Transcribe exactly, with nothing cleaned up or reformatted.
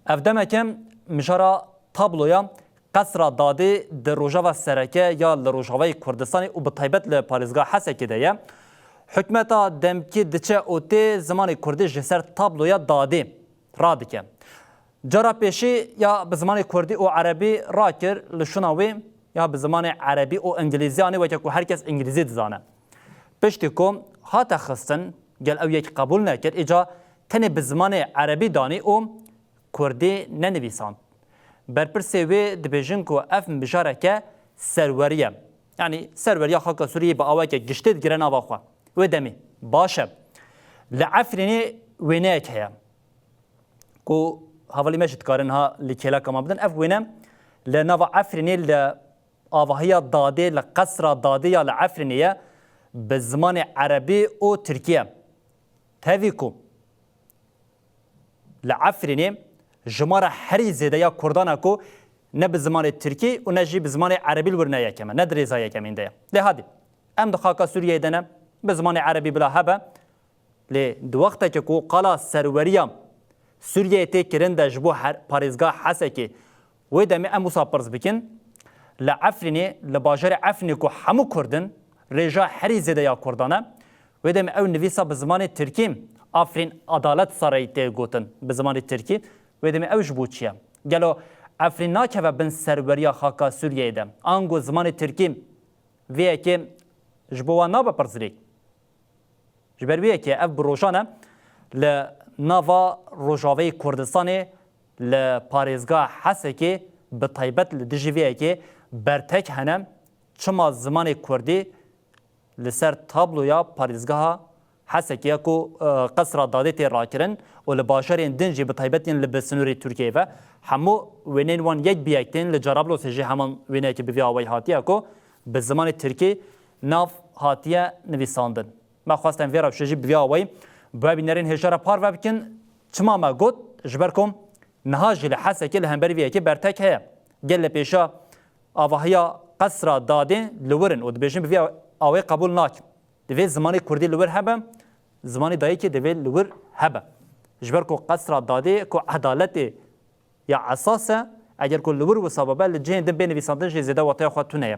Ev demeke mijara tabloya Qesra Dadê di rojava sereke ya li Rojavayê Kurdistanê û bi taybet li parêzgeha Hesekê de ye. Hikûmeta demkî diçe û tê zimanê kurdî ji ser tabloya dadê radike. Cara pêşî ya bi zimanê kurdî û erebî rakir, li şûna wê ya bi zimanê erebî û îngilîzî anî, weke ku her kes îngilîzî dizane. Piştî ku hate xistin, gel ew yek qebûl nekir, îca tenê bi zimanê erebî danî û kurdî nenivîsand. Berpirsê wê dibêjin ku ev mijareke serwerî ye. Yanî serweriya xaka Sûriyeyê bi aweke giştî digire nava xwe. Wê demê baş e. Li Efrînê wêneyek heye ku hevalî me jî dikarin ha li kêleka me bidin. Ev wêne li nava Efrînê, li avahiya dadê, li Qesra Dadê ya li Efrînê ye, bi zimanê erebî û tirkî ye. Tevî ku li Efrînê jimara herî zêde ya Kurdan e ku ne bi zimanê tirkî û ne jî bi zimanê erebî li wir ne yekem e, ne di rêza yekemîn de ye. Lê hadî, em di xaka Sûriyeyê de ne, bi zimanê erebî bila hebe, lê di wextekê ku qala serweriya Sûriyeyê tê kirin de ji bo her-, parêzgeha Hesekê, wê demê em wisa pirs bikin, li Efrînê, li bajarê Efrînê ku hemû Kurd in, rêja herî zêde ya Kurdan e, wê demê ew nivîsa bi zimanê tirkî, Afrîn Adalet Sarayı tê gotin bi zimanê tirkî, wê demê ew ji bo çi ye? Gelo Efrîn nakeve bin serweriya xaka Sûriyeyê de? Ango zimanê tirkî vê yekê ji bo wan nabe pirsgirêk? Ji ber wê yekê ev bi rojan e li nava Rojavayê Kurdistanê, li parêzgeha Hesekê bi taybet li dijî vê yekê bertek hene. Çima zimanê kurdî li ser tabloya parêzgeha Hesekê ya ku, e, Qesra Dadê tê rakirin û li bajarên din jî bi taybet yên li bi sinûrê Tirkiyeyê ve, hemû wêneyên wan yek bi yek tên, li Cerablosê jî heman wêneyekê bi vî awayî hatiye ku bi zimanê tirkî nav hatiye nivîsandin. Me xwest em vê rewşê jî bi vî awayî bi we bînerên hêja re parve bikin. Çima me got? Ji ber ku niha jî li Hesekê li hemberî vê yekê bertek heye. Gel li pêşa avahiya Qesra Dadê li wir in û dibêjin bi vî awê qebûl nakin. Divê zimanê kurdî li wir hebe, zimanê dayikê divê li wir hebe. Ji ber ku Qesra Dadê ku edaletê ya esas e, eger ku li wir wisa bibe, li cihên din bê nivîsandin jî zêde wateya xwe tune ye.